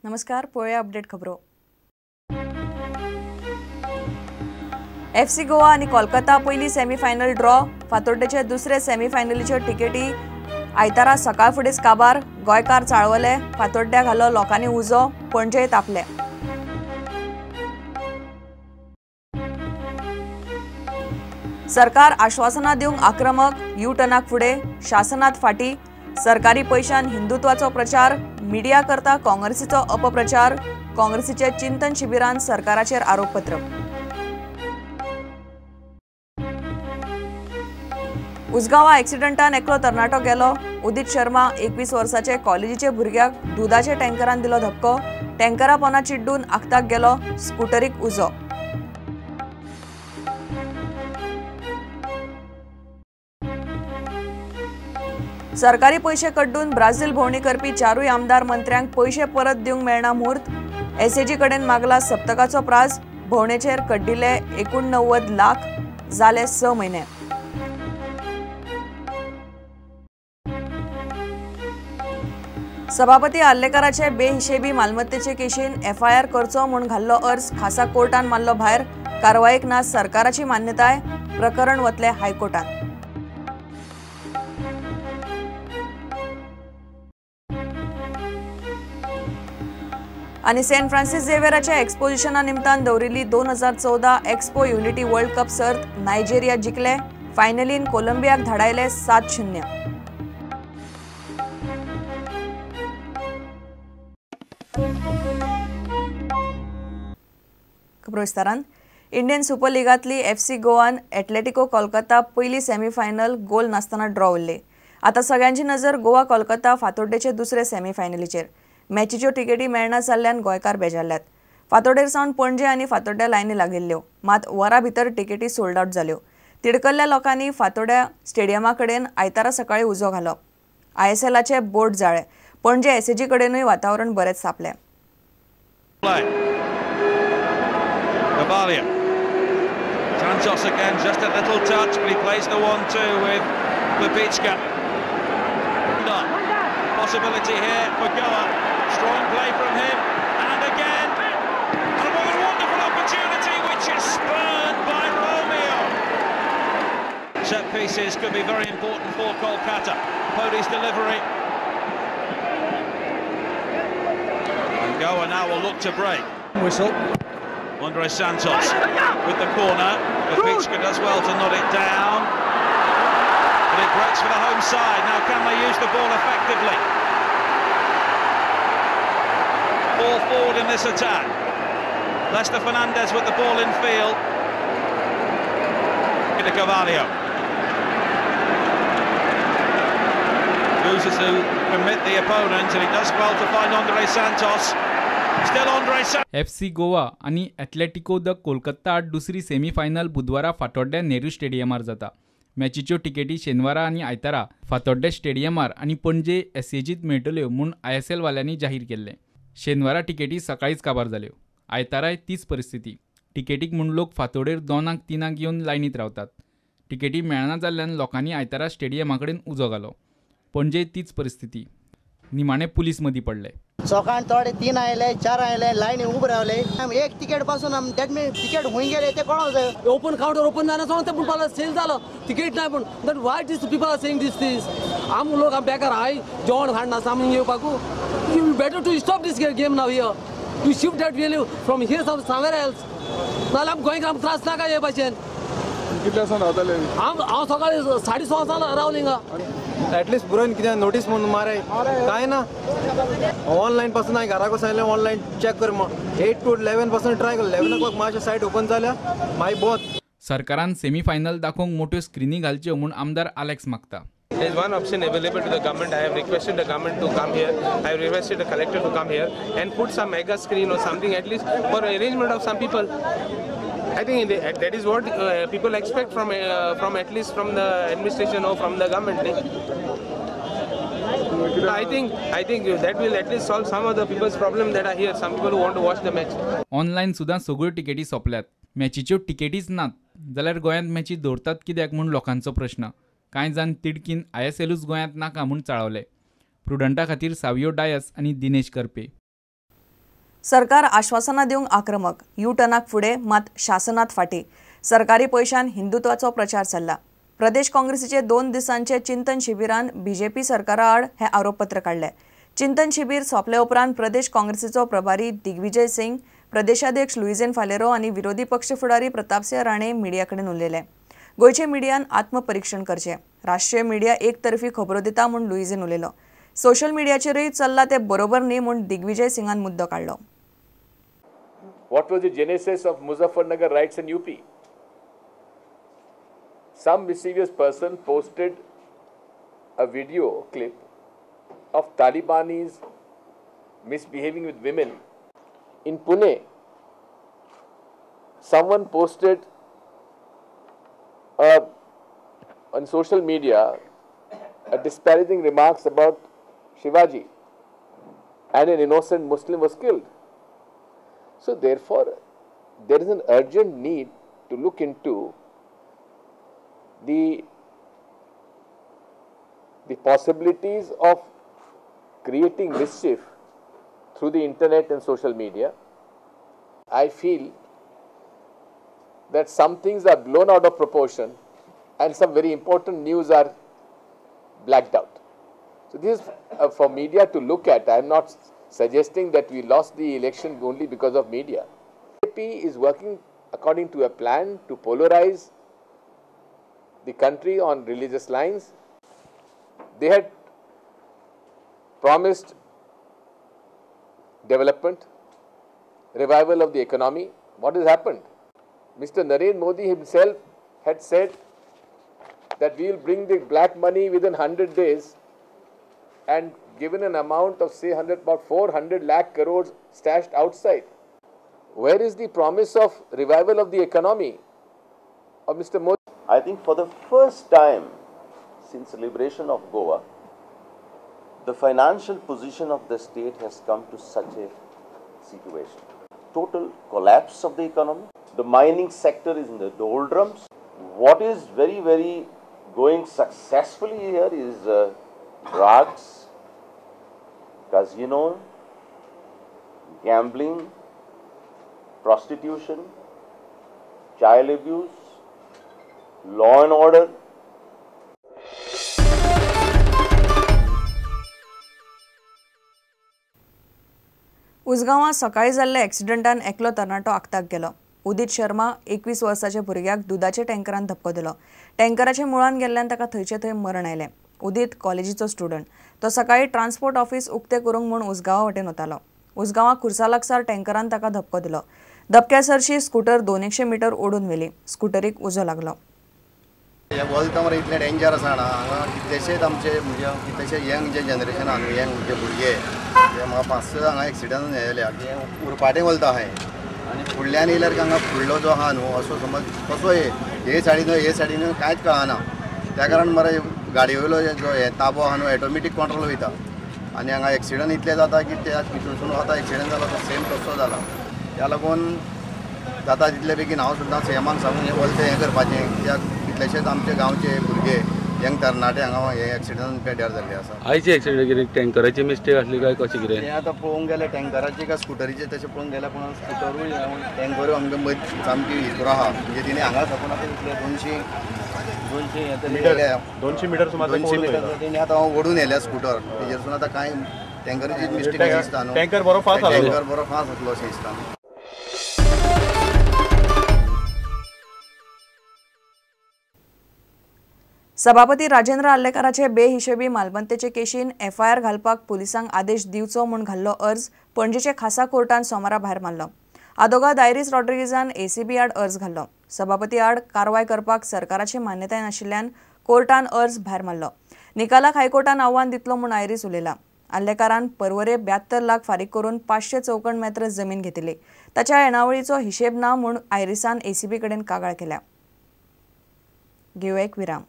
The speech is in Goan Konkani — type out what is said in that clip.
नमस्कार, पळोवया अपडेट खबरो. एफसी गोवा आनी कोलकाता पयली सेमीफायनल ड्रॉ. फातोड्डेचे दुसरे सेमीफायनलीच्यो तिकेटी आयतारा सकाळ फुडेंच काबार. गोंयकार चाळवले, फातोड्ड्या घालो लोकांनी उजो, पणजे तापले. सरकार आश्वासनां दिवंक आक्रमक, you टर्नाक फुडें, शासनात फाटी. सरकारी पयशान हिंदुत्वाचो प्रचार, मिडिया करता काँग्रेसीचो अपप्रचार. काँग्रेसीचे चिंतन शिबिरान सरकाराचेर आरोपपत्र. उजगांवा एक्सिडंटान एकलो तरणाटो गेलो. उदित शर्मा 21 वर्साचे कॉलेजीचे भुरग्याक दुदाच्या टँकरान दिलो धपको. टँकरा पोना चिड्डून आखताक गेलो, स्कुटरीक उजो. सरकारी पयशे कड्डून ब्राझील भोंवडी करपी चारूय आमदार मंत्र्यांक पयशे परत दिवंक मेळना म्हूर्त. एसएजी कडेन मागला सप्तकाचो प्राज. भोंवडेचेर कड्डिले 89 लाख, जाले 6 म्हयने. सभापती आर्लेकाराचे बेहिशेबी मालमत्तेचे केशीन एफआयआर करचो म्हूण घाल्लो अर्ज खासा कोर्टान मारलो भायर. कारवायेक ना सरकाराची मान्यताय, प्रकरण वतले हायकोर्टात. आनी सेंट फ्रांसीस झेवियराच्या एक्सपोजिशना निमतान दवरिल्ली 2014 एक्सपो युनिटी वर्ल्ड कप सर्त नायजेरिया जिखले. फायनलीन कोलंबियाक धाडायले 7-0. खबरो विस्तारान. इंडियन सुपर लिगांतली एफसी गोवान एटलेटिको कोलकाता पयली सेमीफायनल गोल नासतना ड्रॉ उरली. आतां सगळ्यांची नजर गोवा कोलकाता फातोड्डेचे दुसरे सेमीफायनलीचेर. मॅचीच्यो तिकेटी मेळना जाल्ल्यान गोंयकार बेजारल्यात. फातोडेर सावन पणजे आनी फातोड्ड्या लायनी लागिल्ल्यो, मात वरां भितर तिकेटी सोल्ड आवट जाल्यो. तिडकल्ल्या लोकांनी फातोड्या स्टेडियमा कडेन आयतारा सकाळीं उजो घालो. आयएसएलाचे बोर्ड जाळे. पणजे एसएजी कडेनूय वातावरण बरेंच तापलें. Santos again, just a little touch, but he plays the 1-2 with Lubitska. Possibility here for Goa. Strong play from him, and again, and what a wonderful opportunity, which is spurned by Romeo. Set pieces could be very important for Kolkata. Podi's delivery. And Goa now will look to break. Whistle. Andre Santos with the corner. Lubitska does well to nod it down. But it breaks for the home side. Now can they use the ball effectively? Ball forward in this attack. Lester Fernandez with the ball in field. To Carvalho. Loses to commit the opponent, and he does well to find Andre Santos. Still Andre Santos. FC Goa आनी एटलेटिको the Kolkata आड दुसरी सेमीफायनल बुधवारा फातोड्ड्या नेहरू स्टेडियमार जाता. मॅचीच्यो तिकेटी शेनवारा आनी आयतारा फातोड्ड्या स्टेडियमार आनी पणजे एसएजीत मेळटल्यो म्हूण आयएसएल वाल्यांनी जाहीर केल्लें. शेनवारा तिकेटी सकाळींच काबार जाल्यो. आयताराय तीच परिस्थिती. तिकेटीक म्हूण लोक फातोडेर 2-3 येवन लायनीत रावतात. तिकेटी मेळना जाल्ल्यान लोकांनी आयतारा स्टेडियमा कडेन उजो घालो. पणजे तीच परिस्थिती. निमाणे पुलीस मदीं पडले. सकाळ थोडे 3 आयले, 4 आयले, लायनी उबे रावले. एक तिकेट पासून that mean ticket खंय गेले ते कळोंक जाय. ओपन कावंटर ओपन जायना ते म्हणपाक सेल जालो, तिकेट ना. पूण that why this people are saying this things. आम लोक आम बेकार हाय जेवण हाडना आमी येवपाक. You better to stop this game now here, to shift that value from here somewhere else. नाजाल्यार आम गोंयकार आमकां त्रास नाका हे भाशेन. कितले वर्सां रावताले? हांव सकाळी 6:30 वरां रावलें हिंगा. एटलिस्ट बरोवन कितें नोटीस म्हणून माराय कांय ना. ऑनलायन पासून हांवें घराक वचून ऑनलायन चॅक कर 8 to 11 पासून ट्राय केलो. 11 o'clock मातशें सायट ओपन जाल्या मागीर बंद. सरकारान सेमीफायनल दाखोवंक मोट्यो स्क्रिनी घालच्यो म्हूण आमदार आलेक्स मागता. There is one option available to the government. I have requested the government to come here. I have requested the collector to come here and put some mega screen or something, at least for arrangement of some people. I think that is what people expect from at least from the administration or from the government. I think that will at least solve some of the people's problem that are here. Some people who want to watch the match. Online सुद्धा सगळ्यो तिकेटी सोंपल्यात. मॅचीच्यो तिकेटीच नात जाल्यार गोंयांत मॅची दवरतात कित्याक म्हूण लोकांचो प्रश्न. कांय जाण तिडकीन आयएसएलूच गोंयांत नाका म्हूण चाळवले. प्रुडंटा खातीर सावियो डायस आनी दिनेश करपे. सरकार आश्वासनां दिवंक आक्रमक, you टर्नाक फुडें मात शासनात फाटीं. सरकारी पयशान हिंदुत्वाचो प्रचार चल्ला. प्रदेश काँग्रेसीचे 2 दिसांचे चिंतन शिबिरान बीजेपी सरकारा आड हे आरोपपत्र काडले. चिंतन शिबीर सोंपले उपरांत प्रदेश काँग्रेसीचो प्रभारी दिग्विजय सिंग, प्रदेशाध्यक्ष लुईझेन फालेरो आनी विरोधी पक्ष फुडारी प्रतापसिंह राणे मिडिया कडेन उलयले. गोंयचे मिडियान आत्मपरिक्षण करचें, राष्ट्रीय मिडिया एकतर्फी खबरो दिता म्हूण लुईझेन उलयलो. सोशल मिडियाचेरूय चल्ला ते बरोबर न्ही म्हूण दिग्विजय सिंगान मुद्दो काडलो. What was the genesis of Muzaffarnagar riots in UP? Some mischievous person posted a video clip of Talibanis misbehaving with women. In Pune, someone posted on social media a disparaging remarks about Shivaji, and an innocent Muslim was killed. So therefore, there is an urgent need to look into the possibilities of creating mischief through the internet and social media. I feel that some things are blown out of proportion and some very important news are blacked out. So this is for media to look at. I am not suggesting that we lost the election only because of media. BJP is working according to a plan to polarize the country on religious lines. They had promised development, revival of the economy. What has happened? Mr. Narendra Modi himself had said that we will bring the black money within 100 days and given an amount of say about 400 lakh crores stashed outside. Where is the promise of revival of the economy of Mr. Modi? I think for the first time since the liberation of Goa, the financial position of the state has come to such a situation. Total collapse of the economy. The mining sector is in the doldrums. What is very, very going successfully here is drugs, casino, gambling, prostitution, child abuse, law and order. उसगांवां सकाळी जाल्ल्या एक्सिडंटान एकलो तरणाटो आक्ताक गेलो. उदित शर्मा 21 वर्साच्या भुरग्याक दुदाच्या टँकरान धपको दिलो. टँकराच्या मुळान गेल्ल्यान ताका थंयचे थंय मरण आयलें. उदित कॉलेजीचो स्टुडंट. तो सकाळी ट्रान्सपोर्ट ऑफिस उक्तें करूंक म्हूण उसगांवा वटेन वतालो. उसगांवां खुर्सा लागसार टँकरान ताका धपको दिलो. धपक्या सरशी स्कूटर 200 मीटर ओडून व्हेली. स्कूटरीक उजो लागलो. हे वलता मरे इतलें डेंजर आसा जाणा, हांगा कितलेशेच आमचे म्हणजे कितलेशे यंग जे जनरेशन आहा न्हू, यंग जे भुरगे ते म्हाका 5-6 हांगा एक्सिडंट जाले की उरफाटें वलता आहाय आनी फुडल्यान येयल्यार हांगा फुडलो जो आहा न्हू असो समज कसो हे सायडीन हे सायडीन कांयच कळना. त्या कारण मरे गाडये वयलो जो हे ताबो आहा न्हू ऑटोमेटीक कंट्रोल वयता आनी हांगा एक्सिडंट इतले जाता की त्या भितरसून आतां एक्सिडंट जाला तो सेम तसो जाला. त्या लागून जाता तितले बेगीन हांव सुद्दां सीएमाक सांगून हें वलतें हें करपाचें कित्याक कितलेशेच आमचे गांवचे भुरगे यंग तरणाटे हांगा हे एक्सिडंट पेड्यार जाल्ले आसा. आयचे एक्सिडंट कितें टँकराची मिस्टेक आसली काय कशें कितें? तें आतां पळोवंक गेल्यार टँकराची काय स्कुटरीचें तशें पळोवंक गेल्यार पूण स्कुटरूय टँकरूय आमकां मदीं सामकी हितूर आहा म्हणजे तिणें हांगा साकून आतां इतले 200 मिटर सुमार 200 मिटर तेणी आतां ओडून येयल्या स्कुटर. तेजेरसून आतां कांय टँकराची मिस्टेक दिसता न्हू. टँकर बरो फास्ट आसलो, टँकर बरो फास्ट आसलो अशें दिसता. सभापती राजेंद्र आर्लेकाराचे बेहिशेबी मालमत्तेचे केशीन एफआयआर घालपाक पुलिसांक आदेश दिवचो म्हूण घाल्लो अर्ज पणजेचे खासा कोर्टान सोमारा भायर मारलो. आदोगाद आयरीस रॉड्रिगीजान एसीबी आड अर्ज घाल्लो. सभापती आड कारवाय करपाक सरकाराची मान्यताय नाशिल्ल्यान कोर्टान अर्ज भायर मारलो. निकालाक हायकोर्टान आव्हान दितलो म्हूण आयरीस उलयला. आर्लेकारान परवरे 72 लाख फारीक करून 500 चौखण मेत्र जमीन घेतिल्ली. ताच्या येणावळीचो हिशेब ना म्हूण आयरीसान एसीबी कडेन कागाळ केल्या. घेवया एक विराम.